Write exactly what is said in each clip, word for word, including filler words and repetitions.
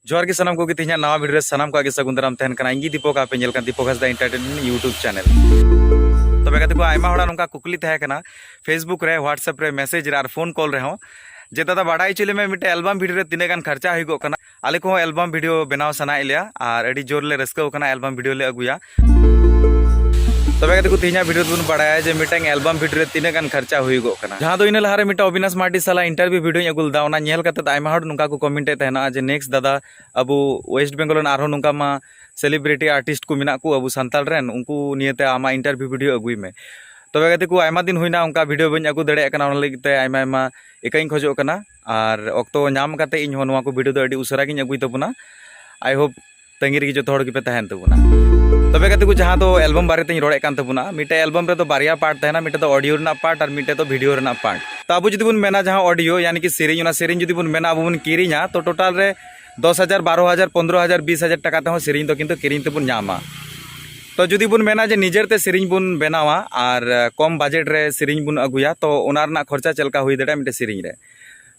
ᱡᱚᱦᱟᱨ ᱜᱮ ᱥᱟᱱᱟᱢ ᱠᱚᱜᱮ, ᱛᱮᱦᱮᱧᱟᱜ ᱱᱟᱣᱟ ᱵᱷᱤᱰᱤᱭᱳ ᱨᱮ ᱥᱟᱱᱟᱢ ᱠᱚᱣᱟᱜ ᱜᱮ ᱥᱟᱹᱜᱩᱱ ᱫᱟᱨᱟᱢ ᱛᱟᱦᱮᱱ ᱠᱟᱱᱟ᱾ ᱤᱧ ᱜᱮ ᱫᱤᱯᱚᱠ, ᱟᱯᱮ ᱧᱮᱞ ᱠᱟᱱ ᱫᱤᱯᱚᱠ ᱦᱟᱸᱥᱫᱟ ᱮᱱᱴᱟᱨᱴᱮᱱᱢᱮᱱᱴ YouTube ᱪᱮᱱᱮᱞ᱾ ᱛᱚᱵᱮ ᱜᱟᱛᱮ ᱠᱚ, ᱟᱭᱢᱟ ᱦᱚᱲᱟᱜ ᱱᱚᱝᱠᱟ ᱠᱩᱠᱞᱤ ᱛᱟᱦᱮᱸ ᱠᱟᱱᱟ, Facebook ᱨᱮ, WhatsApp ᱨᱮ ᱢᱮᱥᱮᱡᱽ ᱨᱮ ᱟᱨ ᱯᱷᱳᱱ ᱠᱚᱞ ᱨᱮᱦᱚᱸ, ᱡᱮ ᱫᱟᱫᱟ, ᱵᱟᱰᱟᱭ ᱦᱚᱪᱚ ᱞᱮᱢᱮ ᱢᱤᱫᱴᱮᱱ ᱮᱞᱵᱟᱢ ᱵᱷᱤᱰᱤᱭᱳ ᱨᱮ ᱛᱤᱱᱟᱹᱜ ᱜᱟᱱ ᱠᱷᱚᱨᱪᱟ ᱦᱩᱭᱩᱜᱚᱜ ᱠᱟᱱᱟ᱾ ᱟᱞᱮ ᱠᱚᱦᱚᱸ ᱮᱞᱵᱟᱢ ᱵᱷᱤᱰᱤᱭᱳ ᱵᱮᱱᱟᱣ ᱥᱟᱱᱟᱭᱮᱫ ᱞᱮᱭᱟ ᱟᱨ ᱟᱹᱰᱤ ᱡᱳᱨ ᱞᱮ ᱨᱟᱹᱥᱠᱟᱹᱣ ᱠᱟᱱᱟ ᱮᱞᱵᱟᱢ ᱵᱷᱤᱰᱤᱭᱳ ᱞᱮ ᱟᱹᱜᱩᱭᱟ᱾ ᱛᱚᱵᱮ ᱜᱟᱛᱮ ᱠᱚ, ᱛᱮᱦᱮᱧᱟᱜ ᱵᱷᱤᱰᱤᱭᱳ ᱫᱚᱵᱚᱱ ᱵᱟᱲᱟᱭᱟ ᱡᱮ ᱢᱤᱫᱴᱟᱝ ᱮᱞᱵᱟᱢ ᱵᱷᱤᱰᱤᱭᱳ ᱨᱮ ᱛᱤᱱᱟᱹᱜ ᱜᱟᱱ ᱠᱷᱚᱨᱪᱟ ᱦᱩᱭᱩᱜᱚᱜ ᱠᱟᱱᱟ᱾ ᱡᱟᱦᱟᱸ ᱫᱚ ᱤᱱᱟᱹ ᱞᱟᱦᱟᱨᱮ ᱢᱤᱫᱴᱟᱝ ᱚᱵᱤᱱᱟᱥ ᱢᱟᱨᱰᱤ ᱥᱟᱞᱟᱜ ᱤᱱᱴᱟᱨᱵᱷᱤᱭᱩ ᱵᱷᱤᱰᱤᱭᱳᱧ ᱟᱹᱜᱩ ᱞᱮᱫᱟ, ᱚᱱᱟ ᱧᱮᱞ ᱠᱟᱛᱮ ᱟᱭᱢᱟ ᱦᱚᱲ ᱱᱚᱝᱠᱟ ᱠᱚ ᱠᱚᱢᱮᱱᱴ ᱮᱫ ᱛᱟᱦᱮᱱᱟ ᱡᱮ ᱱᱮᱠᱥᱴ ᱫᱟᱫᱟ, ᱟᱵᱚ ᱳᱭᱮᱥᱴ ᱵᱮᱝᱜᱚᱞ ᱨᱮᱱ ᱟᱨᱦᱚᱸ ᱱᱚᱝᱠᱟ ᱢᱟ ᱥᱮᱞᱤᱵᱨᱤᱴᱤ ᱟᱨᱴᱤᱥᱴ ᱠᱚ ᱢᱮᱱᱟᱜ ᱠᱚ ᱟᱵᱚ ᱥᱟᱱᱛᱟᱲ ᱨᱮᱱ, ᱩᱱᱠᱩ ᱱᱤᱭᱮᱛᱮ ᱟᱢᱟᱜ ᱤᱱᱴᱟᱨᱵᱷᱤᱭᱩ ᱵᱷᱤᱰᱤᱭᱳ ᱟᱹᱜᱩᱭ ᱢᱮ᱾ ᱛᱚᱵᱮ ᱜᱟᱛᱮ ᱠᱚ, ᱟᱭᱢᱟ ᱫᱤᱱ ᱦᱩᱭᱱᱟ ᱚᱱᱠᱟ ᱵᱷᱤᱰᱤᱭᱳ ᱵᱟᱹᱧ ᱟᱹᱜᱩ ᱫᱟᱲᱮᱭᱟᱜ ᱠᱟᱱᱟ, ᱚᱱᱟ ᱞᱟᱹᱜᱤᱫ ᱛᱮ ᱟᱭᱢᱟ ᱟᱭᱢᱟ ᱤᱠᱟᱹᱧ ᱠᱷᱚᱡᱚᱜ ᱠᱟᱱᱟ᱾ ᱟᱨ ᱚᱠᱛᱚ ᱧᱟᱢ ᱠᱟᱛᱮ ᱤᱧ ᱦᱚᱸ ᱱᱚᱣᱟ ᱠᱚ ᱵᱷᱤᱰᱤᱭᱳ ᱫᱚ ᱟᱹᱰᱤ ᱩᱥᱟᱹᱨᱟ ᱜᱤᱧ ᱟᱹᱜᱩᱭ ᱛᱟᱵᱚᱱᱟ᱾ ᱟᱭ ᱦᱳᱯ ᱛᱟᱺᱜᱤ ᱨᱮᱜᱮ ᱡᱚᱛᱚ ᱦᱚᱲ ᱜᱮᱯᱮ ᱛᱟᱦᱮᱱ ᱛᱟᱵᱚᱱᱟ᱾ ᱛᱚᱵᱮ ᱜᱟᱛᱮ ᱠᱚ, ᱡᱟᱦᱟᱸ ᱫᱚ ᱮᱞᱵᱟᱢ ᱵᱟᱨᱮ ᱛᱮᱧ ᱨᱚᱲᱮᱫ ᱠᱟᱱ ᱛᱟᱵᱚᱱᱟ, ᱢᱤᱫᱴᱮᱡ ᱮᱞᱵᱟᱢ ᱨᱮᱫᱚ ᱵᱟᱨᱭᱟ ᱯᱟᱨᱴ ᱛᱟᱦᱮᱱᱟ, ᱢᱤᱫᱴᱮᱡ ᱫᱚ ᱚᱰᱤᱭᱳ ᱨᱮᱱᱟᱜ ᱯᱟᱨᱴ ᱟᱨ ᱢᱤᱫᱴᱮᱡ ᱫᱚ ᱵᱷᱤᱰᱤᱭᱳ ᱨᱮᱱᱟᱜ ᱯᱟᱨᱴ᱾ ᱛᱚ ᱟᱵᱚ ᱡᱩᱫᱤ ᱵᱚᱱ ᱢᱮᱱᱟ ᱡᱟᱦᱟᱸ ᱚᱰᱤᱭᱳ, ᱭᱟᱱᱤ ᱠᱤ ᱥᱮᱨᱮᱧ, ᱚᱱᱟ ᱥᱮᱨᱮᱧ ᱡᱩᱫᱤ ᱵᱚᱱ ᱢᱮᱱᱟ ᱟᱵᱚ ᱵᱚᱱ ᱠᱤᱨᱤᱧᱟ, ᱛᱚ ᱴᱳᱴᱟᱞ ᱨᱮ ᱫᱚᱥ ᱦᱟᱡᱟᱨ, ᱵᱟᱨᱚ ᱦᱟᱡᱟᱨ, ᱯᱚᱱᱫᱽᱨᱚ ᱦᱟᱡᱟᱨ, ᱵᱤᱥ ᱦᱟᱡᱟᱨ ᱴᱟᱠᱟ ᱛᱮᱦᱚᱸ ᱥᱮᱨᱮᱧ ᱫᱚ ᱠᱤᱱᱛᱩ ᱠᱤᱨᱤᱧ ᱛᱮᱵᱚᱱ ᱧᱟᱢᱟ᱾ ᱛᱚ ᱡᱩᱫᱤ ᱵᱚᱱ ᱢᱮᱱᱟ ᱡᱮ ᱱᱤᱡᱮᱨ ᱛᱮ ᱥᱮᱨᱮᱧ ᱵᱚᱱ ᱵᱮᱱᱟᱣᱟ ᱟᱨ, ᱟᱸ, ᱠᱚᱢ ᱵᱟᱡᱮᱴ ᱨᱮ ᱥᱮᱨᱮᱧ ᱵᱚᱱ ᱟᱹᱜᱩᱭᱟ, ᱛᱚ ᱚᱱᱟ ᱨᱮᱱᱟᱜ ᱠᱷᱚᱨᱪᱟ ᱪᱮᱫ ᱞᱮᱠᱟ ᱦᱩᱭ ᱫᱟᱲᱮᱭᱟᱜᱼᱟ ᱢᱤᱫᱴᱮᱱ ᱥᱮᱨᱮᱧ ᱨᱮ?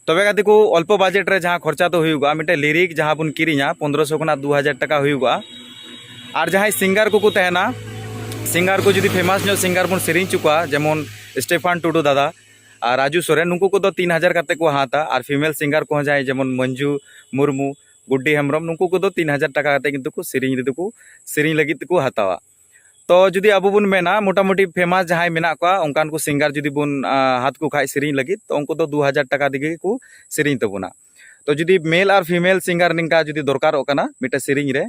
ᱛᱚᱵᱮ ᱜᱟᱛᱮ ᱠᱚ, ᱚᱞᱯᱚ ᱵᱟᱡᱮᱴ ᱨᱮ ᱡᱟᱦᱟᱸ ᱠᱷᱚᱨᱪᱟ ᱫᱚ ᱦᱩᱭᱩᱜᱚᱜᱼᱟ, ᱢᱤᱫᱴᱮᱱ ᱞᱤᱨᱤᱠ ᱡᱟᱦᱟᱸ ᱵᱚᱱ ᱠᱤᱨᱤᱧᱟ, ᱯᱚᱱᱫᱽᱨᱚᱥᱚ ᱠᱷᱚᱱᱟᱜ ᱫᱩ ᱦᱟᱡᱟᱨ ᱴᱟᱠᱟ ᱦᱩᱭᱩᱜᱚᱜᱼᱟ᱾ ᱟᱨ ᱡᱟᱦᱟᱸᱭ ᱥᱤᱝᱜᱟᱨ ᱠᱚᱠᱚ ᱛᱟᱦᱮᱱᱟ, ᱥᱤᱝᱜᱟᱨ ᱠᱚ ᱡᱩᱫᱤ ᱯᱷᱮᱢᱟᱥ ᱧᱚᱜ ᱥᱤᱝᱜᱟᱨ ᱵᱚᱱ ᱥᱮᱨᱮᱧ ᱦᱚᱪᱚ ᱠᱚᱣᱟ, ᱡᱮᱢᱚᱱ ᱥᱴᱮᱯᱷᱟᱱ ᱴᱩᱰᱩ ᱫᱟᱫᱟ ᱟᱨ ᱨᱟᱡᱩ ᱥᱚᱨᱮᱱ, ᱱᱩᱠᱩ ᱠᱚᱫᱚ ᱛᱤᱱ ᱦᱟᱡᱟᱨ ᱠᱟᱛᱮ ᱠᱚ ᱦᱟᱛᱟ᱾ ᱟᱨ ᱯᱷᱤᱢᱮᱞ ᱥᱤᱝᱜᱟᱨ ᱠᱚᱦᱚᱸ ᱡᱟᱦᱟᱸᱭ ᱡᱮᱢᱚᱱ ᱢᱚᱧᱡᱩ ᱢᱩᱨᱢᱩ, ᱜᱩᱰᱰᱤ ᱦᱮᱢᱵᱨᱚᱢ, ᱱᱩᱠᱩ ᱠᱚᱫᱚ ᱛᱤᱱ ᱦᱟᱡᱟᱨ ᱴᱟᱠᱟ ᱠᱟᱛᱮ ᱠᱤᱱᱛᱩ ᱠᱚ ᱥᱮᱨᱮᱧ ᱨᱮᱫᱚ ᱠᱚ, ᱥᱮᱨᱮᱧ ᱞᱟᱹᱜᱤᱫ ᱛᱮᱠᱚ ᱦᱟᱛᱟᱣᱟ᱾ ᱛᱚ ᱡᱩᱫᱤ ᱟᱵᱚ ᱵᱚᱱ ᱢᱮᱱᱟ, ᱢᱚᱴᱟᱢᱩᱴᱤ ᱯᱷᱮᱢᱟᱥ ᱡᱟᱦᱟᱸᱭ ᱢᱮᱱᱟᱜ ᱠᱚᱣᱟ, ᱚᱱᱠᱟᱱ ᱠᱚ ᱥᱤᱝᱜᱟᱨ ᱡᱩᱫᱤ ᱵᱚᱱ, ᱟᱸ, ᱦᱟᱛ ᱠᱚ ᱠᱷᱟᱡ ᱥᱮᱨᱮᱧ ᱞᱟᱹᱜᱤᱫ, ᱛᱚ ᱩᱱᱠᱩ ᱫᱚ ᱫᱩ ᱦᱟᱡᱟᱨ ᱴᱟᱠᱟ ᱛᱮᱜᱮ ᱠᱚ ᱥᱮᱨᱮᱧ ᱛᱟᱵᱚᱱᱟ᱾ ᱛᱚ ᱡᱩᱫᱤ ᱢᱮᱞ ᱟᱨ ᱯᱷᱤᱢᱮᱞ ᱥᱤᱝᱜᱟᱨ ᱱᱤᱝᱠᱟ ᱡᱩᱫᱤ ᱫᱚᱨᱠᱟᱨᱚᱜ ᱠᱟᱱᱟ ᱢᱤᱫᱴᱮᱱ ᱥᱮᱨᱮᱧ ᱨᱮ,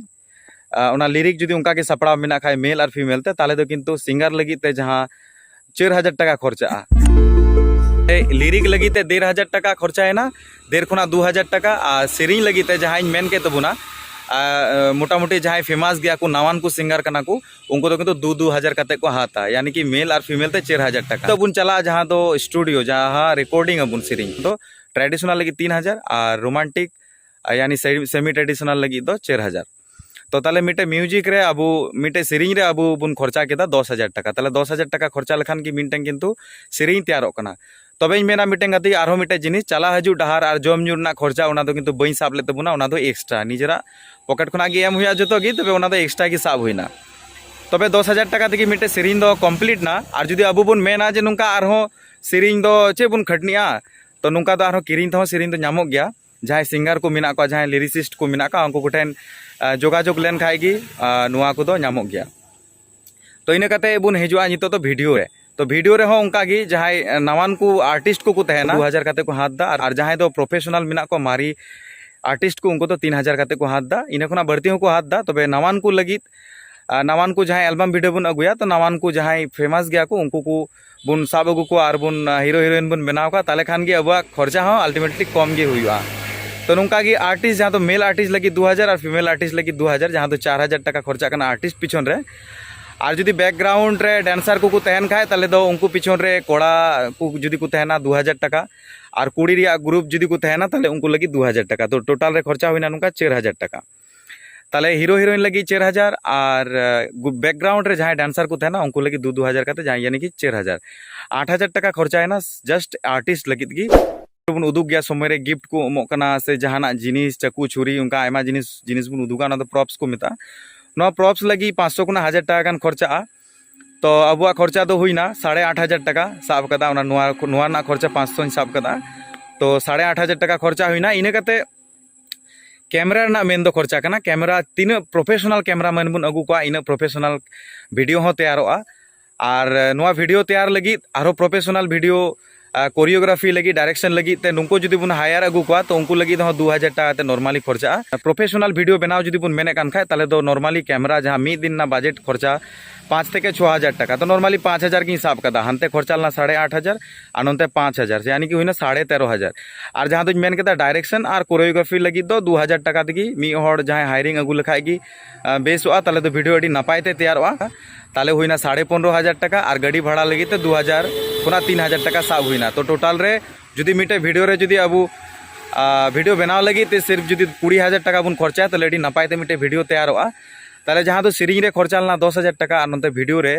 ᱟᱸ, ᱚᱱᱟ ᱞᱤᱨᱤᱠ ᱡᱩᱫᱤ ᱚᱱᱠᱟ ᱜᱮ ᱥᱟᱯᱲᱟᱣ ᱢᱮᱱᱟᱜ ᱠᱷᱟᱡ ᱢᱮᱞ ᱟᱨ ᱯᱷᱤᱢᱮᱞ ᱛᱮ, ᱛᱟᱦᱚᱞᱮ ᱫᱚ ᱠᱤᱱᱛᱩ ᱥᱤᱝᱜᱟᱨ ᱞᱟᱹᱜᱤᱫ ᱛᱮ ᱡᱟᱦᱟᱸ ᱪᱟᱨ ᱦᱟᱡᱟᱨ ᱴᱟᱠᱟ ᱠᱷᱚᱨᱪᱟᱜᱼᱟ᱾ ᱮ, ᱞᱤᱨᱤᱠ ᱞᱟᱹᱜᱤᱫ ᱛᱮ ᱰᱮᱲ ᱦᱟᱡᱟᱨ ᱴᱟᱠᱟ ᱠᱷᱚᱨᱪᱟᱭᱮᱱᱟ, ᱰᱮᱲ ᱠᱷᱚᱱᱟᱜ ᱫᱩ ᱦᱟᱡᱟᱨ ᱴᱟᱠᱟ᱾ ᱟᱨ ᱥᱮᱨᱮᱧ ᱞᱟᱹᱜᱤᱫ ᱛᱮ ᱡᱟᱦᱟᱸᱧ ᱢᱮᱱ ᱠᱮᱫ ᱛᱟᱵᱚᱱᱟ, ᱟᱨ, ᱢᱚᱴᱟᱢᱩᱴᱤ ᱡᱟᱦᱟᱸᱭ ᱯᱷᱮᱢᱟᱥ ᱜᱮᱭᱟ ᱠᱚ, ᱱᱟᱣᱟᱱ ᱠᱚ ᱥᱤᱝᱜᱟᱨ ᱠᱟᱱᱟ ᱠᱚ, ᱩᱱᱠᱩ ᱫᱚ ᱠᱤᱱᱛᱩ ᱫᱩ, ᱫᱩ ᱦᱟᱡᱟᱨ ᱠᱟᱛᱮ ᱠᱚ ᱦᱟᱛᱟ, ᱭᱟᱱᱤ ᱠᱤ ᱢᱮᱞ ᱟᱨ ᱯᱷᱤᱢᱮᱞ ᱛᱮ ᱪᱟᱨ ᱦᱟᱡᱟᱨ ᱴᱟᱠᱟ᱾ ᱛᱚ ᱵᱚᱱ ᱪᱟᱞᱟᱜᱼᱟ ᱡᱟᱦᱟᱸ ᱫᱚ ᱥᱴᱩᱰᱤᱭᱳ, ᱡᱟᱦᱟᱸ ᱨᱮᱠᱚᱨᱰᱤᱝ ᱟᱵᱚᱱ ᱥᱮᱨᱮᱧ, ᱫᱚ ᱴᱨᱟᱰᱤᱥᱚᱱᱟᱞ ᱞᱟᱹᱜᱤᱫ ᱛᱤᱱ ᱦᱟᱡᱟᱨ ᱟᱨ ᱨᱳᱢᱟᱱᱴᱤᱠ, ᱟᱨ ᱭᱟᱱᱤ ᱥᱮ-, ᱥᱮᱢᱤ ᱴᱨᱟᱰᱤᱥᱚᱱᱟᱞ ᱞᱟᱹᱜᱤᱫ ᱫᱚ ᱪᱟᱨ ᱦᱟᱡᱟᱨ᱾ ᱛᱚ ᱛᱟᱦᱞᱮ ᱢᱤᱫᱴᱮᱡ ᱢᱤᱭᱩᱡᱤᱠ ᱨᱮ ᱟᱵᱚ, ᱢᱤᱫᱴᱮᱡ ᱥᱮᱨᱮᱧ ᱨᱮ ᱟᱵᱚ ᱵᱚᱱ ᱠᱷᱚᱨᱪᱟ ᱠᱮᱫᱟ ᱫᱚᱥ ᱦᱟᱡᱟᱨ ᱴᱟᱠᱟ᱾ ᱛᱟᱦᱞᱮ ᱫᱚᱥ ᱦᱟᱡᱟᱨ ᱴᱟᱠᱟ ᱠᱷᱚᱨᱪᱟ ᱞᱮᱠᱷᱟᱱ ᱜᱮ ᱢᱤᱫᱴᱮᱱ ᱠᱤᱱᱛᱩ ᱥᱮᱨᱮᱧ ᱛᱮᱭᱟᱨᱚᱜ ᱠᱟᱱᱟ᱾ ᱛᱚᱵᱮᱧ ᱢᱮᱱᱟ ᱢᱤᱫᱴᱮᱱ ᱜᱟᱛᱮ, ᱟᱨᱦᱚᱸ ᱢᱤᱫᱴᱮᱱ ᱡᱤᱱᱤᱥ, ᱪᱟᱞᱟᱜ ᱦᱤᱡᱩᱜ ᱰᱟᱦᱟᱨ ᱟᱨ ᱡᱚᱢ ᱧᱩ ᱨᱮᱱᱟᱜ ᱠᱷᱚᱨᱪᱟ, ᱚᱱᱟ ᱫᱚ ᱠᱤᱱᱛᱩ ᱵᱟᱹᱧ ᱥᱟᱵ ᱞᱮᱫ ᱛᱟᱵᱚᱱᱟ, ᱚᱱᱟ ᱫᱚ ᱮᱠᱥᱴᱨᱟ ᱱᱤᱡᱮᱨᱟᱜ ᱯᱚᱠᱮᱴ ᱠᱷᱚᱱᱟᱜ ᱜᱮ ᱮᱢ ᱦᱩᱭᱩᱜᱼᱟ ᱡᱚᱛᱚ ᱜᱮ, ᱛᱚᱵᱮ ᱚᱱᱟ ᱫᱚ ᱮᱠᱥᱴᱨᱟ ᱜᱮ ᱥᱟᱵ ᱦᱩᱭᱱᱟ᱾ ᱛᱚᱵᱮ ᱫᱚᱥ ᱦᱟᱡᱟᱨ ᱴᱟᱠᱟ ᱛᱮᱜᱮ ᱢᱤᱫᱴᱮᱱ ᱥᱮᱨᱮᱧ ᱫᱚ ᱠᱚᱢᱯᱞᱤᱴ ᱱᱟ᱾ ᱟᱨ ᱡᱩᱫᱤ ᱟᱵᱚ ᱵᱚᱱ ᱢᱮᱱᱟ ᱡᱮ ᱱᱚᱝᱠᱟ ᱟᱨᱦᱚᱸ ᱥᱮᱨᱮᱧ ᱫᱚ ᱪᱮᱫ ᱵᱚᱱ ᱠᱷᱟᱹᱴᱱᱤᱜᱼᱟ, ᱛᱚ ᱱᱚᱝᱠᱟ ᱫᱚ ᱟᱨᱦᱚᱸ ᱠᱤᱨᱤᱧ ᱛᱮᱦᱚᱸ ᱥᱮᱨᱮᱧ ᱫᱚ ᱧᱟᱢᱚᱜ ᱜᱮᱭᱟ᱾ ᱡᱟᱦᱟᱸᱭ ᱥᱤᱝᱜᱟᱨ ᱠᱚ ᱢᱮᱱᱟᱜ ᱠᱚᱣᱟ, ᱡᱟᱦᱟᱸᱭ ᱞᱤᱨᱤᱥᱤᱥᱴ ᱠᱚ ᱢᱮᱱᱟᱜ ᱠᱚᱣᱟ, ᱩᱱᱠᱩ ᱠᱚᱴᱷᱮᱱ ᱟᱸ, ᱡᱳᱜᱟᱡᱳᱜᱽ ᱞᱮᱱ ᱠᱷᱟᱡ ᱜᱮ ᱟᱸ, ᱱᱚᱣᱟ ᱠᱚᱫᱚ ᱧᱟᱢᱚᱜ ᱜᱮᱭᱟ᱾ ᱛᱚ ᱤᱱᱟᱹ ᱠᱟᱛᱮ ᱵᱚᱱ ᱦᱤᱡᱩᱜᱼᱟ ᱱᱤᱛᱚᱜ ᱫᱚ ᱵᱷᱤᱰᱤᱭᱳ ᱨᱮ᱾ ᱛᱚ ᱵᱷᱤᱰᱤᱭᱳ ᱨᱮᱦᱚᱸ ᱚᱱᱠᱟ ᱜᱮ ᱡᱟᱦᱟᱸᱭ ᱟᱸ, ᱱᱟᱣᱟᱱ ᱠᱚ ᱟᱨᱴᱤᱥᱴ ᱠᱚᱠᱚ ᱛᱟᱦᱮᱱᱟ, ᱫᱩ ᱦᱟᱡᱟᱨ ᱠᱟᱛᱮ ᱠᱚ ᱦᱟᱛ ᱫᱟ, ᱟᱨ, ᱟᱨ ᱡᱟᱦᱟᱸᱭ ᱫᱚ ᱯᱨᱚᱯᱷᱮᱥᱚᱱᱟᱞ ᱢᱮᱱᱟᱜ ᱠᱚᱣᱟ, ᱢᱟᱨᱮ ᱟᱨᱴᱤᱥᱴ ᱠᱚ, ᱩᱱᱠᱩ ᱫᱚ ᱛᱤᱱ ᱦᱟᱡᱟᱨ ᱠᱟᱛᱮ ᱠᱚ ᱦᱟᱛ ᱫᱟ, ᱤᱱᱟᱹ ᱠᱷᱚᱱᱟᱜ ᱵᱟᱹᱲᱛᱤ ᱦᱚᱸᱠᱚ ᱦᱟᱛ ᱫᱟ᱾ ᱛᱚᱵᱮ ᱱᱟᱣᱟᱱ ᱠᱚ ᱞᱟᱹᱜᱤᱫ ᱟᱨ ᱱᱟᱣᱟᱱ ᱠᱚ ᱡᱟᱦᱟᱸᱭ ᱮᱞᱵᱟᱢ ᱵᱷᱤᱰᱤᱭᱳ ᱵᱚᱱ ᱟᱹᱜᱩᱭᱟ, ᱛᱚ ᱱᱟᱣᱟᱱ ᱠᱚ ᱡᱟᱦᱟᱸᱭ ᱯᱷᱮᱢᱟᱥ ᱜᱮᱭᱟ ᱠᱚ, ᱩᱱᱠᱩ ᱠᱚ ᱵᱚᱱ ᱥᱟᱵ ᱟᱹᱜᱩ ᱠᱚᱣᱟ ᱟᱨ ᱵᱚᱱ, ᱟᱸ, ᱦᱤᱨᱳ ᱦᱤᱨᱳᱭᱤᱱ ᱵᱚᱱ ᱵᱮᱱᱟᱣ ᱠᱚᱣᱟ, ᱛᱟᱦᱚᱞᱮ ᱠᱷᱟᱱ ᱜᱮ ᱟᱵᱚᱣᱟᱜ ᱠᱷᱚᱨᱪᱟ ᱦᱚᱸ ᱟᱞᱴᱤᱢᱮᱴᱞᱤ ᱠᱚᱢ ᱜᱮ ᱦᱩᱭᱩᱜᱼᱟ᱾ ᱛᱚ ᱱᱚᱝᱠᱟ ᱜᱮ ᱟᱨᱴᱤᱥᱴ, ᱡᱟᱦᱟᱸ ᱫᱚ ᱢᱮᱞ ᱟᱨᱴᱤᱥᱴ ᱞᱟᱹᱜᱤᱫ ᱫᱩ ᱦᱟᱡᱟᱨ ᱟᱨ ᱯᱷᱤᱢᱮᱞ ᱟᱨᱴᱤᱥᱴ ᱞᱟᱹᱜᱤᱫ ᱫᱩ ᱦᱟᱡᱟᱨ, ᱡᱟᱦᱟᱸ ᱫᱚ ᱪᱟᱨ ᱦᱟᱡᱟᱨ ᱴᱟᱠᱟ ᱠᱷᱚᱨᱪᱟᱜ ᱠᱟᱱᱟ ᱟᱨᱴᱤᱥᱴ ᱯᱤᱪᱷᱚᱱ ᱨᱮ᱾ ᱟᱨ ᱡᱩᱫᱤ ᱵᱮᱠᱜᱨᱟᱣᱩᱱᱰ ᱨᱮ ᱰᱮᱱᱥᱟᱨ ᱠᱚᱠᱚ ᱛᱟᱦᱮᱱ ᱠᱷᱟᱡ, ᱛᱟᱦᱚᱞᱮ ᱫᱚ ᱩᱱᱠᱩ ᱯᱤᱪᱷᱚᱱ ᱨᱮ ᱠᱚᱲᱟ ᱠᱚ ᱡᱩᱫᱤ ᱠᱚ ᱛᱟᱦᱮᱱᱟ, ᱫᱩ ᱦᱟᱡᱟᱨ ᱴᱟᱠᱟ, ᱟᱨ ᱠᱩᱲᱤ ᱨᱮᱭᱟᱜ ᱜᱨᱩᱯ ᱡᱩᱫᱤ ᱠᱚ ᱛᱟᱦᱮᱱᱟ, ᱛᱟᱦᱚᱞᱮ ᱩᱱᱠᱩ ᱞᱟᱹᱜᱤᱫ ᱫᱩ ᱦᱟᱡᱟᱨ ᱴᱟᱠᱟ᱾ ᱛᱚ ᱴᱳᱴᱟᱞ ᱨᱮ ᱠᱷᱚᱨᱪᱟ ᱦᱩᱭᱱᱟ ᱱᱚᱝᱠᱟ ᱪᱟᱨ ᱦᱟᱡᱟᱨ ᱴᱟᱠᱟ᱾ ᱛᱟᱦᱚᱞᱮ ᱦᱤᱨᱳ ᱦᱤᱨᱳᱭᱤᱱ ᱞᱟᱹᱜᱤᱫ ᱪᱟᱨ ᱦᱟᱡᱟᱨ ᱟᱨ, ᱟᱸ, ᱜᱩ-, ᱵᱮᱠᱜᱨᱟᱣᱩᱱᱰ ᱨᱮ ᱡᱟᱦᱟᱸᱭ ᱰᱮᱱᱥᱟᱨ ᱠᱚ ᱛᱟᱦᱮᱱᱟ, ᱩᱱᱠᱩ ᱞᱟᱹᱜᱤᱫ ᱫᱩ, ᱫᱩ ᱦᱟᱡᱟᱨ ᱠᱟᱛᱮ, ᱡᱟᱦᱟᱸ, ᱭᱟᱱᱤ ᱠᱤ ᱪᱟᱨ ᱦᱟᱡᱟᱨ᱾ ᱟᱴ ᱦᱟᱡᱟᱨ ᱴᱟᱠᱟ ᱠᱷᱚᱨᱪᱟᱭᱮᱱᱟ just ᱟᱨᱴᱤᱥᱴ ᱞᱟᱹᱜᱤᱫ ᱜᱮ᱾ ᱵᱚᱱ ᱩᱫᱩᱜ ᱜᱮᱭᱟ, ᱥᱚᱢᱚᱭ ᱨᱮ ᱜᱤᱯᱷᱴ ᱠᱚ ᱮᱢᱚᱜ ᱠᱟᱱᱟ ᱥᱮ ᱡᱟᱦᱟᱱᱟᱜ ᱡᱤᱱᱤᱥ, ᱪᱟᱹᱠᱩ, ᱪᱷᱩᱨᱤ, ᱚᱱᱠᱟ ᱟᱭᱢᱟ ᱡᱤᱱᱤᱥ, ᱡᱤᱱᱤᱥ ᱵᱚᱱ ᱩᱫᱩᱜᱟ, ᱚᱱᱟ ᱫᱚ ᱯᱨᱚᱯᱥ ᱠᱚ ᱢᱮᱛᱟᱜᱼᱟ᱾ ᱱᱚᱣᱟ ᱯᱨᱚᱯᱥ ᱞᱟᱹᱜᱤᱫ ᱯᱟᱸᱪᱥᱚ ᱠᱷᱚᱱᱟᱜ ᱦᱟᱡᱟᱨ ᱴᱟᱠᱟ ᱜᱟᱱ ᱠᱷᱚᱨᱪᱟᱜᱼᱟ᱾ ᱛᱚ ᱟᱵᱚᱣᱟᱜ ᱠᱷᱚᱨᱪᱟ ᱫᱚ ᱦᱩᱭᱱᱟ ᱥᱟᱲᱮ ᱟᱴ ᱦᱟᱡᱟᱨ ᱴᱟᱠᱟ ᱥᱟᱵ ᱠᱟᱫᱟ, ᱚᱱᱟ ᱱᱚᱣᱟ, ᱱᱚᱣᱟ ᱨᱮᱱᱟᱜ ᱠᱷᱚᱨᱪᱟ ᱯᱟᱸᱪᱥᱚᱧ ᱥᱟᱵ ᱠᱟᱫᱟ᱾ ᱛᱚ ᱥᱟᱲᱮ ᱟᱴ ᱦᱟᱡᱟᱨ ᱴᱟᱠᱟ ᱠᱷᱚᱨᱪᱟ ᱦᱩᱭᱱᱟ᱾ ᱤᱱᱟᱹ ᱠᱟᱛᱮ ᱠᱮᱢᱮᱨᱟ ᱨᱮᱱᱟᱜ ᱢᱮᱱ ᱫᱚ ᱠᱷᱚᱨᱪᱟ ᱠᱟᱱᱟ᱾ ᱠᱮᱢᱮᱨᱟ ᱛᱤᱱᱟᱹᱜ ᱯᱨᱚᱯᱷᱮᱥᱚᱱᱟᱞ ᱠᱮᱢᱮᱨᱟ ᱢᱮᱱ ᱵᱚᱱ ᱟᱹᱜᱩ ᱠᱚᱣᱟ, ᱤᱱᱟᱹᱜ ᱯᱨᱚᱯᱷᱮᱥᱚᱱᱟᱞ ᱵᱷᱤᱰᱤᱭᱳ ᱦᱚᱸ ᱛᱮᱭᱟᱨᱚᱜᱼᱟ᱾ ᱟᱨ, ᱮ, ᱱᱚᱣᱟ ᱵᱷᱤᱰᱤᱭᱳ ᱛᱮᱭᱟᱨ ᱞᱟᱹᱜᱤᱫ ᱟᱨᱦᱚᱸ ᱯᱨᱚᱯᱷᱮᱥᱚᱱᱟᱞ ᱵᱷᱤᱰᱤᱭᱳ, ᱟ, ᱠᱳᱨᱤᱭᱳᱜᱨᱟᱯᱷᱤ ᱞᱟᱹᱜᱤᱫ, ᱰᱟᱭᱨᱮᱠᱥᱚᱱ ᱞᱟᱹᱜᱤᱫ ᱛᱮ ᱱᱩᱠᱩ ᱡᱩᱫᱤ ᱵᱚᱱ ᱦᱟᱭᱟᱨ ᱟᱹᱜᱩ ᱠᱚᱣᱟ, ᱛᱚ ᱩᱱᱠᱩ ᱞᱟᱹᱜᱤᱫ ᱦᱚᱸ ᱫᱩ ᱦᱟᱡᱟᱨ ᱴᱟᱠᱟ ᱠᱟᱛᱮ ᱱᱚᱨᱢᱟᱞᱤ ᱠᱷᱚᱨᱪᱟᱜᱼᱟ᱾ ᱯᱨᱚᱯᱷᱮᱥᱚᱱᱟᱞ ᱵᱷᱤᱰᱤᱭᱳ ᱵᱮᱱᱟᱣ ᱡᱩᱫᱤ ᱵᱚᱱ ᱢᱮᱱᱮᱫ ᱠᱟᱱ ᱠᱷᱟᱡ, ᱛᱟᱦᱚᱞᱮ ᱫᱚ ᱱᱚᱨᱢᱟᱞᱤ ᱠᱮᱢᱮᱨᱟ ᱡᱟᱦᱟᱸ ᱢᱤᱫ ᱫᱤᱱ ᱨᱮᱱᱟᱜ ᱵᱟᱡᱮᱴ ᱠᱷᱚᱨᱪᱟ ᱯᱟᱸᱪ ᱛᱷᱮᱠᱮ ᱪᱷᱚ ᱦᱟᱡᱟᱨ ᱴᱟᱠᱟ, ᱛᱚ ᱱᱚᱨᱢᱟᱞᱤ ᱯᱟᱸᱪ ᱦᱟᱡᱟᱨ ᱜᱤᱧ ᱥᱟᱵ ᱠᱟᱫᱟ, ᱦᱟᱱᱛᱮ ᱠᱷᱚᱨᱪᱟ ᱞᱮᱱᱟ ᱥᱟᱲᱮ ᱟᱴ ᱦᱟᱡᱟᱨ ᱟᱨ ᱱᱚᱱᱛᱮ ᱯᱟᱸᱪ ᱦᱟᱡᱟᱨ, ᱥᱮ ᱭᱟᱱᱤ ᱠᱤ ᱦᱩᱭᱱᱟ ᱥᱟᱲᱮ ᱛᱮᱨᱚ ᱦᱟᱡᱟᱨ᱾ ᱟᱨ ᱡᱟᱦᱟᱸ ᱫᱚᱧ ᱢᱮᱱ ᱠᱮᱫᱟ ᱰᱟᱭᱨᱮᱠᱥᱚᱱ ᱟᱨ ᱠᱳᱨᱤᱭᱳᱜᱨᱟᱯᱷᱤ ᱞᱟᱹᱜᱤᱫ ᱫᱚ ᱫᱩ ᱦᱟᱡᱟᱨ ᱴᱟᱠᱟ ᱛᱮᱜᱮ ᱢᱤᱫ ᱦᱚᱲ ᱡᱟᱦᱟᱸᱭ ᱦᱟᱭᱨᱤᱝ ᱟᱹᱜᱩ ᱞᱮᱠᱷᱟᱡ ᱜᱮ, ᱟ, ᱵᱮᱥᱚᱜᱼᱟ, ᱛᱟᱦᱚᱞᱮ ᱫᱚ ᱵᱷᱤᱰᱤᱭᱳ ᱟᱹᱰᱤ ᱱᱟᱯᱟᱭ ᱛᱮ ᱛᱮᱭᱟᱨᱚᱜᱼᱟ᱾ ᱛᱟᱦᱚᱞᱮ ᱦᱩᱭᱱᱟ ᱥᱟᱲᱮ ᱯᱚᱱᱨᱚ ᱦᱟᱡᱟᱨ ᱴᱟᱠᱟ ᱟᱨ ᱜᱟᱹᱰᱤ ᱵᱷᱟᱲᱟ ᱞᱟᱹᱜᱤᱫ ᱛᱮ ᱫᱩ ᱦᱟᱡᱟᱨ ᱠᱷᱚᱱᱟᱜ ᱛᱤᱱ ᱦᱟᱡᱟᱨ ᱴᱟᱠᱟ ᱥᱟᱵ ᱦᱩᱭᱱᱟ᱾ ᱛᱚ ᱴᱳᱴᱟᱞ ᱨᱮ ᱡᱩᱫᱤ ᱢᱤᱫᱴᱮᱡ ᱵᱷᱤᱰᱤᱭᱳ ᱨᱮ ᱡᱩᱫᱤ ᱟᱵᱚ, ᱟ, ᱵᱷᱤᱰᱤᱭᱳ ᱵᱮᱱᱟᱣ ᱞᱟᱹᱜᱤᱫ ᱛᱮ ᱥᱤᱨᱯ ᱡᱩᱫᱤ ᱠᱩᱲᱤ ᱦᱟᱡᱟᱨ ᱴᱟᱠᱟ ᱵᱚᱱ ᱠᱷᱚᱨᱪᱟᱭᱟ, ᱛᱟᱦᱚᱞᱮ ᱟᱹᱰᱤ ᱱᱟᱯᱟᱭ ᱛᱮ ᱢᱤᱫᱴᱮᱡ ᱵᱷᱤᱰᱤᱭᱳ ᱛᱮᱭᱟᱨᱚᱜᱼᱟ᱾ ᱛᱟᱦᱚᱞᱮ ᱡᱟᱦᱟᱸ ᱫᱚ ᱥᱮᱨᱮᱧ ᱨᱮ ᱠᱷᱚᱨᱪᱟ ᱞᱮᱱᱟ ᱫᱚᱥ ᱦᱟᱡᱟᱨ ᱴᱟᱠᱟ ᱟᱨ ᱱᱚᱛᱮ ᱵᱷᱤᱰᱤᱭᱳ ᱨᱮ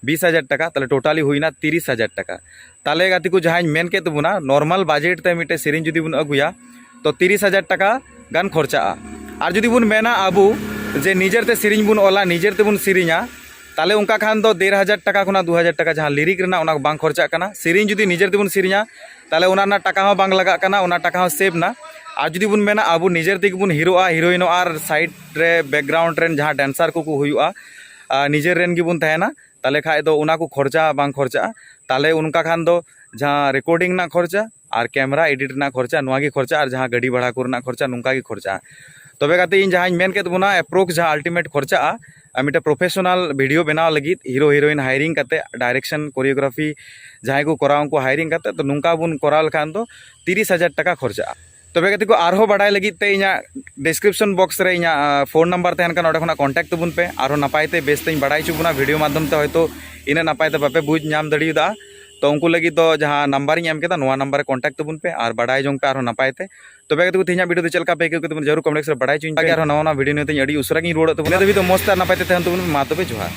ᱵᱤᱥ ᱦᱟᱡᱟᱨ ᱴᱟᱠᱟ, ᱛᱟᱦᱚᱞᱮ ᱴᱳᱴᱟᱞᱤ ᱦᱩᱭᱱᱟ ᱛᱤᱨᱤᱥ ᱦᱟᱡᱟᱨ ᱴᱟᱠᱟ᱾ ᱛᱟᱦᱚᱞᱮ ᱜᱟᱛᱮ ᱠᱚ, ᱡᱟᱦᱟᱸᱧ ᱢᱮᱱ ᱠᱮᱫ ᱛᱟᱵᱚᱱᱟ, ᱱᱚᱨᱢᱟᱞ ᱵᱟᱡᱮᱴ ᱛᱮ ᱢᱤᱫᱴᱮᱱ ᱥᱮᱨᱮᱧ ᱡᱩᱫᱤ ᱵᱚᱱ ᱟᱹᱜᱩᱭᱟ, ᱛᱚ ᱛᱤᱨᱤᱥ ᱦᱟᱡᱟᱨ ᱴᱟᱠᱟ ᱜᱟᱱ ᱠᱷᱚᱨᱪᱟᱜᱼᱟ᱾ ᱟᱨ ᱡᱩᱫᱤ ᱵᱚᱱ ᱢᱮᱱᱟ ᱟᱵᱚ ᱡᱮ ᱱᱤᱡᱮᱨ ᱛᱮ ᱥᱮᱨᱮᱧ ᱵᱚᱱ ᱚᱞᱟ, ᱱᱤᱡᱮᱨ ᱛᱮᱵᱚᱱ ᱥᱮᱨᱮᱧᱟ, ᱛᱟᱦᱚᱞᱮ ᱚᱱᱠᱟ ᱠᱷᱟᱱ ᱫᱚ ᱰᱮᱲ ᱦᱟᱡᱟᱨ ᱴᱟᱠᱟ ᱠᱷᱚᱱᱟᱜ ᱫᱩ ᱦᱟᱡᱟᱨ ᱴᱟᱠᱟ ᱡᱟᱦᱟᱸ ᱞᱤᱨᱤᱠ ᱨᱮᱱᱟᱜ, ᱚᱱᱟ ᱵᱟᱝ ᱠᱷᱚᱨᱪᱟᱜ ᱠᱟᱱᱟ᱾ ᱥᱮᱨᱮᱧ ᱡᱩᱫᱤ ᱱᱤᱡᱮᱨ ᱛᱮᱵᱚᱱ ᱥᱮᱨᱮᱧᱟ, ᱛᱟᱦᱚᱞᱮ ᱚᱱᱟ ᱨᱮᱱᱟᱜ ᱴᱟᱠᱟ ᱦᱚᱸ ᱵᱟᱝ ᱞᱟᱜᱟᱜ ᱠᱟᱱᱟ, ᱚᱱᱟ ᱴᱟᱠᱟ ᱦᱚᱸ ᱥᱮᱵᱷ ᱱᱟ᱾ ᱟᱨ ᱡᱩᱫᱤ ᱵᱚᱱ ᱢᱮᱱᱟ ᱟᱵᱚ ᱱᱤᱡᱮᱨ ᱛᱮᱜᱮ ᱵᱚᱱ ᱦᱤᱨᱳᱜᱼᱟ, ᱦᱤᱨᱳᱭᱤᱱᱚᱜᱼᱟ, ᱟᱨ ᱥᱟᱭᱤᱰ ᱨᱮ ᱵᱮᱠᱜᱨᱟᱣᱩᱱᱰ ᱨᱮᱱ ᱡᱟᱦᱟᱸ ᱰᱮᱱᱥᱟᱨ ᱠᱚᱠᱚ ᱦᱩᱭᱩᱜᱼᱟ, ᱟᱨ ᱱᱤᱡᱮᱨ ᱨᱮᱱ ᱜᱮᱵᱚᱱ ᱛᱟᱦᱮᱱᱟ, ᱛᱟᱦᱚᱞᱮ ᱠᱷᱟᱡ ᱫᱚ ᱚᱱᱟ ᱠᱚ ᱠᱷᱚᱨᱪᱟ ᱵᱟᱝ ᱠᱷᱚᱨᱪᱟᱜᱼᱟ᱾ ᱛᱟᱦᱚᱞᱮ ᱚᱱᱠᱟ ᱠᱷᱟᱱ ᱫᱚ ᱡᱟᱦᱟᱸ ᱨᱮᱠᱳᱨᱰᱤᱝ ᱨᱮᱱᱟᱜ ᱠᱷᱚᱨᱪᱟ ᱟᱨ ᱠᱮᱢᱮᱨᱟ ᱮᱰᱤᱴ ᱨᱮᱱᱟᱜ ᱠᱷᱚᱨᱪᱟ, ᱱᱚᱣᱟ ᱜᱮ ᱠᱷᱚᱨᱪᱟ, ᱟᱨ ᱡᱟᱦᱟᱸ ᱜᱟᱹᱰᱤ ᱵᱷᱟᱲᱟ ᱠᱚᱨᱮᱱᱟᱜ ᱠᱷᱚᱨᱪᱟ, ᱱᱚᱝᱠᱟ ᱜᱮ ᱠᱷᱚᱨᱪᱟᱜᱼᱟ᱾ ᱛᱚᱵᱮ ᱠᱟᱛᱮ ᱤᱧ ᱡᱟᱦᱟᱸᱧ ᱢᱮᱱ ᱠᱮᱫ ᱵᱚᱱᱟ, ᱮᱯᱨᱳᱠᱥ ᱡᱟᱦᱟᱸ ᱟᱞᱴᱤᱢᱮᱴ ᱠᱷᱚᱨᱪᱟᱜᱼᱟ, ᱟᱨ ᱢᱤᱫᱴᱮᱱ ᱯᱨᱚᱯᱷᱮᱥᱚᱱᱟᱞ ᱵᱷᱤᱰᱤᱭᱳ ᱵᱮᱱᱟᱣ ᱞᱟᱹᱜᱤᱫ ᱦᱤᱨᱳ ᱦᱤᱨᱳᱭᱤᱱ ᱦᱟᱭᱨᱤᱝ ᱠᱟᱛᱮ, ᱰᱟᱭᱨᱮᱠᱥᱚᱱ, ᱠᱳᱨᱤᱭᱳᱜᱨᱟᱯᱷᱤ ᱡᱟᱦᱟᱸᱭ ᱠᱚ ᱠᱚᱨᱟᱣ, ᱩᱱᱠᱩ ᱦᱟᱭᱨᱤᱝ ᱠᱟᱛᱮ, ᱛᱚ ᱱᱚᱝᱠᱟ ᱵᱚᱱ ᱠᱚᱨᱟᱣ ᱞᱮᱠᱷᱟᱱ ᱫᱚ ᱛᱤᱨᱤᱥ ᱦᱟᱡᱟᱨ ᱴᱟᱠᱟ ᱠᱷᱚᱨᱪᱟᱜᱼᱟ᱾ ᱛᱚᱵᱮ ᱜᱟᱛᱮ ᱠᱚ, ᱟᱨᱦᱚᱸ ᱵᱟᱰᱟᱭ ᱞᱟᱹᱜᱤᱫ ᱛᱮ ᱤᱧᱟᱹᱜ ᱰᱤᱥᱠᱨᱤᱯᱥᱚᱱ ᱵᱚᱠᱥ ᱨᱮ ᱤᱧᱟᱹᱜ ᱯᱷᱳᱱ ᱱᱟᱢᱵᱟᱨ ᱛᱟᱦᱮᱱ ᱠᱟᱱᱟ, ᱚᱸᱰᱮ ᱠᱷᱚᱱᱟᱜ ᱠᱚᱱᱴᱟᱠᱴ ᱛᱟᱵᱚᱱ ᱯᱮ᱾ ᱟᱨᱦᱚᱸ ᱱᱟᱯᱟᱭ ᱛᱮ ᱵᱮᱥ ᱛᱮᱧ ᱵᱟᱲᱟᱭ ᱦᱚᱪᱚ ᱵᱚᱱᱟ, ᱵᱷᱤᱰᱤᱭᱳ ᱢᱟᱫᱽᱫᱷᱚᱢ ᱛᱮ ᱦᱚᱭᱛᱳ ᱤᱱᱟᱹᱜ ᱱᱟᱯᱟᱭ ᱛᱮ ᱵᱟᱯᱮ ᱵᱩᱡᱽ ᱧᱟᱢ ᱫᱟᱲᱮᱭᱟᱫᱟ᱾ ᱛᱚ ᱩᱱᱠᱩ ᱞᱟᱹᱜᱤᱫ ᱫᱚ ᱡᱟᱦᱟᱸ ᱱᱟᱢᱵᱟᱨᱤᱧ ᱮᱢ ᱠᱮᱫᱟ, ᱱᱚᱣᱟ ᱱᱟᱢᱵᱟᱨ ᱨᱮ ᱠᱚᱱᱴᱟᱠᱴ ᱛᱟᱵᱚᱱ ᱯᱮ ᱟᱨ ᱵᱟᱲᱟᱭ ᱡᱚᱝ ᱯᱮ ᱟᱨᱦᱚᱸ ᱱᱟᱯᱟᱭ ᱛᱮ᱾ ᱛᱚᱵᱮ ᱜᱟᱛᱮ ᱠᱚ, ᱛᱮᱦᱮᱧᱟᱜ ᱵᱷᱤᱰᱤᱭᱳ ᱫᱚ ᱪᱮᱫ ᱞᱮᱠᱟ ᱯᱮ ᱟᱹᱭᱠᱟᱹᱣ ᱠᱮᱫᱟ, ᱡᱟᱹᱨᱩᱲ ᱠᱚᱢᱮᱱᱴ ᱥᱮ ᱵᱟᱲᱟᱭ ᱦᱚᱪᱚᱧ ᱯᱮ᱾ ᱟᱨᱦᱚᱸ ᱱᱟᱣᱟ ᱱᱟᱣᱟ ᱵᱷᱤᱰᱤᱭᱳ ᱱᱤᱭᱮ ᱛᱮ ᱟᱹᱰᱤ ᱩᱥᱟᱹᱨᱟ ᱜᱤᱧ ᱨᱩᱣᱟᱹᱲᱚᱜ ᱛᱟᱵᱚᱱᱟ᱾ ᱤᱱᱟᱹ ᱫᱷᱟᱹᱵᱤᱡ ᱫᱚ ᱢᱚᱡᱽ ᱛᱮ ᱟᱨ ᱱᱟᱯᱟᱭ ᱛᱮ ᱛᱟᱦᱮᱱ ᱛᱟᱵᱚᱱ ᱯᱮ᱾ ᱢᱟ ᱛᱚᱵᱮ ᱡᱚᱦᱟᱨ᱾